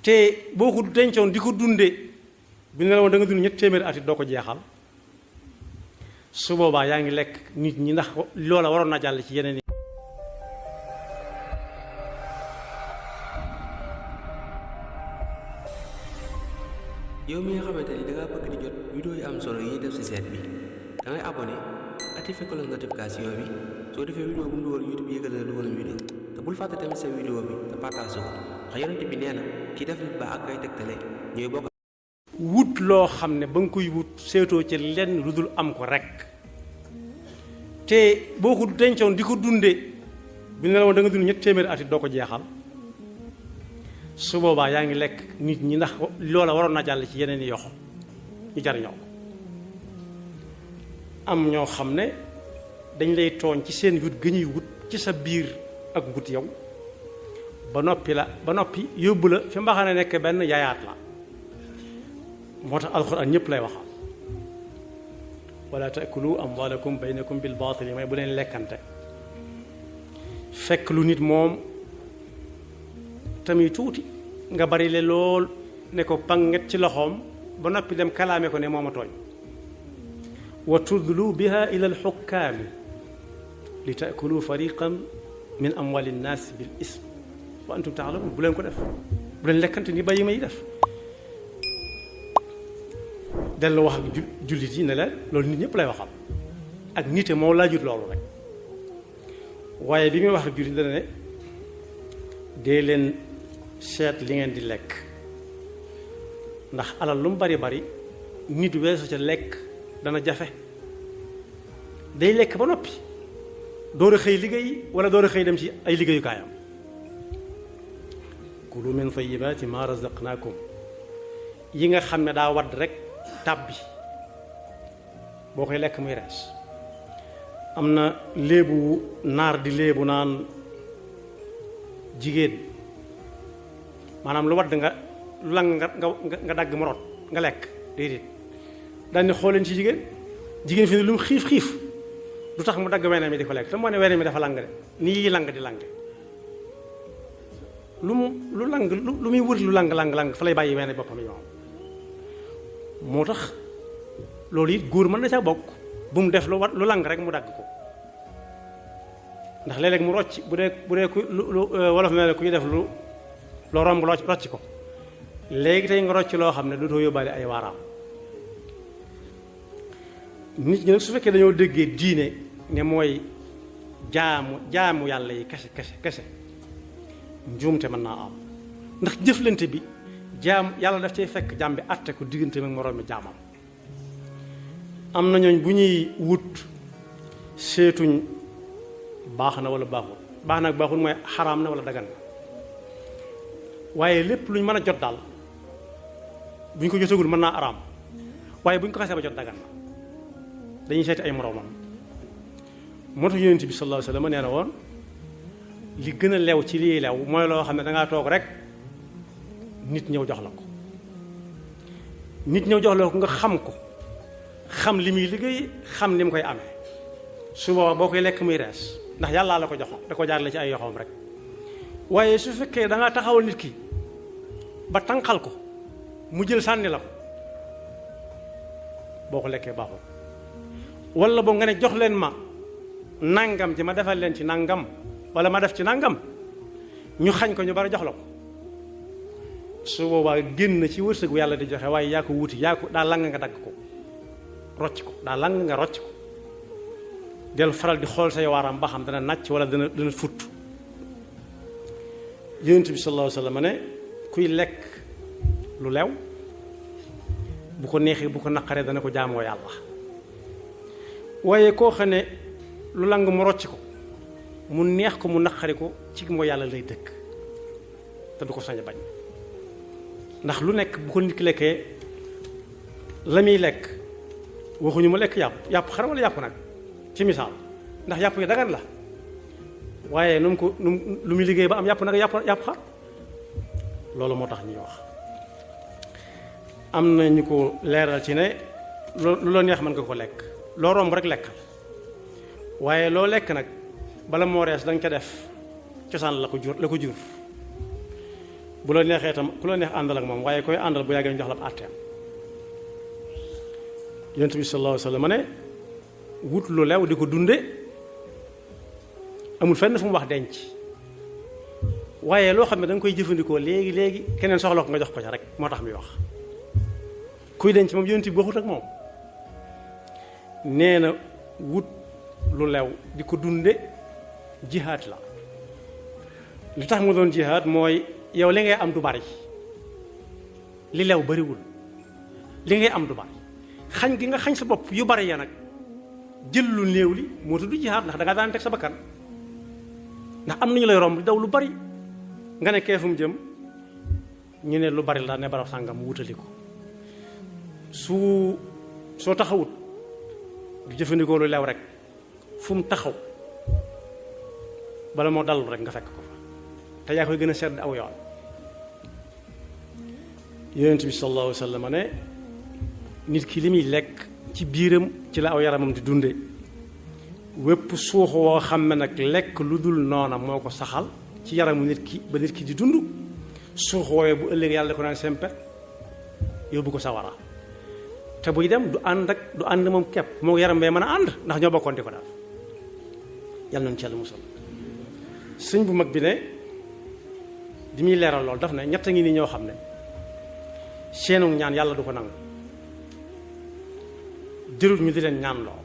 te boo ko dencoon di ko dunde bi ne la woon da nga dund ñetti téeméeri at it doo ko jeexal su boobaa yaa ngi lekk nit ñi ndax loola waroon na jàll ci yeneen yi. yow mi nga xamante ni da ngaa bëgg di jot vidéo yi am solo yi def ci site bi da ngay abonné activé cloche notification bi soo defee vidéo bu mu dugal YouTube yëgal na dugal vidéo te bul fàtte tamit sa vidéo bi te partage ko ndax yonent bi nee na kii def nit ba ak kay tegtale ñooy bokk. wut loo xam ne ba nga koy wut seetoo ci lenn lu dul am ko rek te boo ko dencoon di ko dunde bi ne la woon da nga dund ñetti téeméeri at it doo ko jeexal su boobaa yaa ngi lekk nit ñi ndax loola waroon na jàll ci yeneen i yoxo ñu jariñoo ko am ñoo xam ne dañ lay tooñ ci seen wut ga ñuy wut ci sa biir ak wut yow ba noppi yóbbu la fi mbaxane nekk benn yaayaat la moo tax alxuraan ñëpp lay waxal wala taakulu amwaalakum baynakum bil baatili mooy bu leen lekkante fekk lu nit moom tamit tuuti nga bari le lool ne ko panget ci loxoom ba noppi dem kalaame ko ne mooma tooñ wa tudlu biha ila alxukkaami li taakulu fariqan min amwali nnaas bil ism wa antum taalamun bu leen ko def bu leen lekkante ni bàyyi may def dellu wax ak jullit yi ne la loolu nit ñëpp lay waxal ak nite moo laajut loolu rek waaye bi muy wax ak jullit dana ne dee leen seet li ngeen di lekk ndax alal lu mu bari bari nit weesu ca lekk dana jafe day lekk ba noppi door a xëy liggéey wala door a xëy dem ci ay liggéeyukaayam kulu min tayyibaati ma razaqnaakum yi nga xam ne daa wadd rek tàbbi boo koy lekk muy rees am na léebu naar di léebu naan jigéen maanaam lu wadd nga lu lang nga dagg mu rot nga lekk déedéet daal ni xooleen ci jigéen fi ne lu mu xiif du tax mu dagg wene mi di ko lekk te moo ne wene mi dafa lang de nii lang di lang lu muy wër lu lang fa lay bàyyi wene boppam yi moo tax loolu it góor mën na ca bokk bu mu def lu lang rek mu dagg ko ndax léeg-léeg mu rocc bu dee ku wolof na ku ñu def loo romb rocc ko léegi tey nga rocc loo xam ne dootoo yóbbaale ay waaraam nit ñi nag su fekkee dañoo déggee diine ne mooy jaamu yàlla yi kese njuumte mën naa am ndax jëflante bi yàlla daf cay fekk jaam bi àtte ko diggante ak moroomi jaamam am na ñooñ bu ñuy wut seetuñ baax na wala baaxul baax na ak baaxul mooy xaraam na wala dagan na waaye lépp luñ mën a jot daal bu ñu ko jotagul mën naa araam waaye bu ñu ko xasee ba jot dagan na dañuy seeti ay moroomam moo tax yonent bi sallallahu alayhi wa sallam nee na woon li gën a lew ci lii lew mooy loo xam ne dangaa toog rek nit ñëw jox la ko nga xam ko xam li muy liggéey xam ni mu koy amee su boobaa boo koy lekk muy rees ndax yàllaa la ko jox da ko jaarale ci ay yoxoom rek waaye su fekkee da ngaa taxawal nit ki ba tànqal ko mu jël sànni la ko boo ko lekkee baaxul wala boo nga ne jox leen ma nangam ci ma defal leen ci nangam wala ma def ci nangam ñu xañ ko ñu bari jox la ko su boobaa génn ci wërsëgu yàlla di joxe waaye yaa ko wuti daa lang nga dagg ko rocc ko daa lang nga rocc ko del faral di xool say waaram ba xam dana nàcc wala dana futt yonent bi sallallahu alayhi wa sallam ne kuy lekk lu lew bu ko neexee bu ko naqaree dana ko jaamoo yàlla waaye koo xam ne lu lang mu rocc ko mu neex ko mu naqari ko ci moo yàlla lay dëkk te du ko sañ a bañ ndax lu nekk bu ko nit ki lekkee la muy lekk waxuñu ma lekk yàpp xar wala yàpp nag ci misaal ndax yàpp yi dagan la waaye lu muy liggéey ba am yàpp nag yàpp xar loolu moo tax ñuy wax am na ñu ko leeral ci ne lu la neex mën nga ko lekk loo romb rek lekkal waaye loo lekk nag bala moo rees da nga ca def cosaan la ko jur bu la neexee itam ku la neex àndal ak moom waaye koy àndal bu yàggee ñu jox la ab àtteem yonent bi sallallahu alayhi wa sallam ne wut lu lew di ko dunde amul fenn fu mu wax denc waaye loo xam ne da nga koy jëfandikoo léegi keneen soxla ko nga jox ko ca rek moo tax muy wax kuy denc moom yonent bi waxut ak moom nee na wut lu lew di ko dunde jihaad la li tax mu doon jihaad mooy yow li ngay am du bari li lew bariwul li ngay am du bari xañ gi nga xañ sa bopp yu bari ya nag jël lu néew li moo tudd jihaad ndax da nga daan teg sa bakkan ndax am nañu lay romb di daw lu bari nga ne keefum jëm ñu ne lu bari la ne barab sàngam wutali ko soo taxawut du jëfandikoo lu lew rek fu mu taxaw bala moo dallu rek nga fekk ko fa te yaa koy gën a sedd aw yoon yonent bi sallallahu alayhi wa sallam ne nit ki li muy lekk ci biiram ci la aw yaramam di dunde wépp suux woo xam ne nag lekk lu dul noona moo ko saxal ci yaramu nit ki ba nit ki di dund suux woowee bu ëllëg yàlla ko naan sempet yóbbu ko sawara te buy dem du ànd moom kepp moo yaram bee mën a ànd ndax ñoo bokkoon di ko daal yàlla nañu ci yàlla musal sëñ bu mag bi ne di muy leeral lool daf ne ñett ngi ni ñoo xam ne seenu ñaan yàlla du ko nangu jërul ñu di leen ñaan loo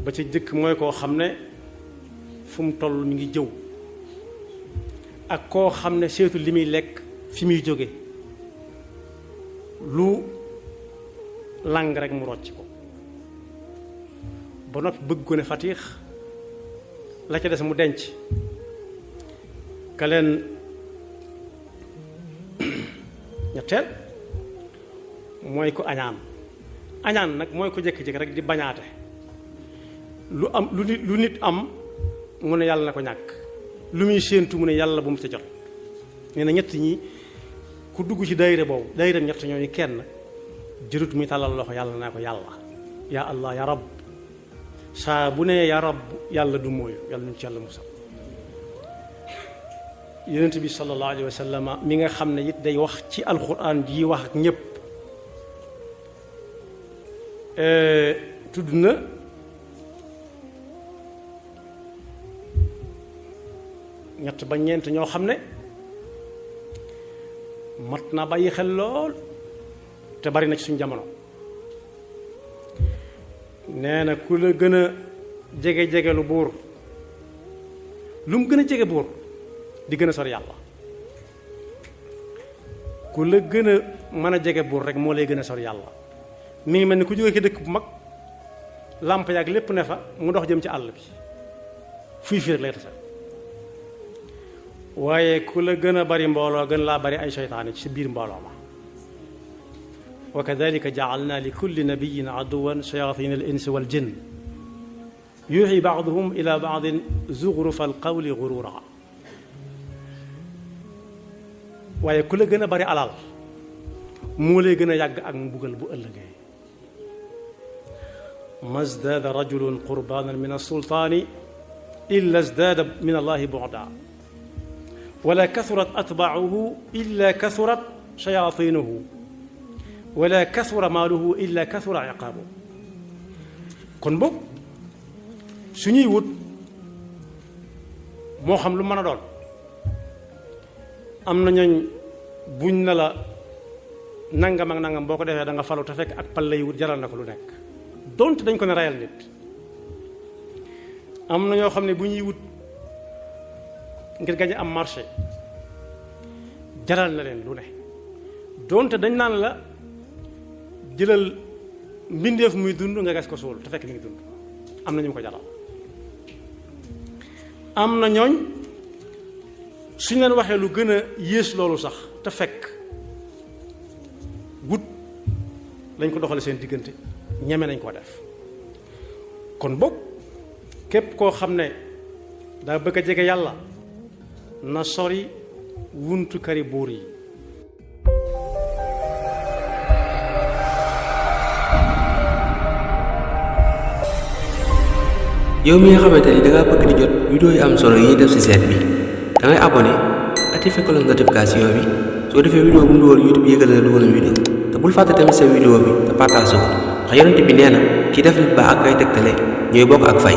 ba ca jëkk mooy koo xam ne fu mu toll mi ngi jëw ak koo xam ne seetu li muy lekk fi muy jóge lu lang rek mu rocc ko ba noppi bëgg ko ne fatiix la ca des mu denc ka leen ñetteel mooy ko añaan nag mooy ko jékki-jékki rek di bañaate lu nit am mu ne yàlla na ko ñàkk lu muy séentu mu ne yàlla bu mu ca jot nee na ñett ñi ku dugg ci daayira boobu daayira ñett ñooñu kenn jërut muy tàllal loxo yàlla naa ko yàlla yaa allah ya rab saa bu ne ya rab yàlla du mooyu yàlla nuñ ci yàlla musal yonent bi sallallahu alayhi wa sallam mi nga xam ne it day wax ci alquran ji wax ak ñépp tudd na ñett ba ñeent ñoo xam ne mat na bàyyi xel lool te bari na ci suñ jamono nee na ku la gën a jege lu buur lu mu gën a jege buur di gën a sori yàlla ku la gën a mën a jege buur rek moo lay gën a sori yàlla mi ngi mel ni ku jógee ci dëkk bu mag làmp yaag lépp ne fa mu dox jëm ci àll bi fuy fi rek lay tase waaye ku la gën a bari mbooloo gën laa bari ay seytaane ci biir mbooloo ma wa kadalika ja'alna li kulli nabiyyin aduwan shayatin al insi wal jinn yuuxi ba'duhum ila ba'din zuxrufa al qawli gurura waaye ku la gën a bari alal moo lay gën a yàgg ak mbugal bu ëllëgee ma zdaada rajulun qurbanan min alsultaani illa zdaada min allahi bu'da wala kasurat atbaacuhu illa kasurat shayaatinuhu wala kasura maaluhu illa kasura iqaabu kon boog suñuy wut moo xam lu mën a doon am na ñooñ buñ na la nangam ak nangam boo ko defee da nga falu te fekk ak pal lay wut jaral na ko lu nekk donte dañ ko ne rayal nit am na ñoo xam ne bu ñuy wut ngir gañe am marché jaral na leen lu ne donte dañ naan la jëlal mbindeef muy dund nga gas ko suul te fekk mi ngi dund am na ñu ko jaral am na ñooñ suñ leen waxee lu gën a yées loolu sax te fekk wut lañ ko doxale seen diggante ñeme nañ koo def kon boog képp koo xam ne daa bëgg a jege yàlla na sori wuntu kari buur yi yow mi nga xamante ni dangaa bëgg di jot vidéo yi am solo yi def ci site bi dangay abonné activé cloche notification bi soo defee vidéo bu mu dugal YouTube yëgal na dugal na vidéo te bul fàtte tamit sa vidéo bi te partage ko ndax yonent bi nee na ki def lu baax ak ay tegtale ñooy bokk ak fay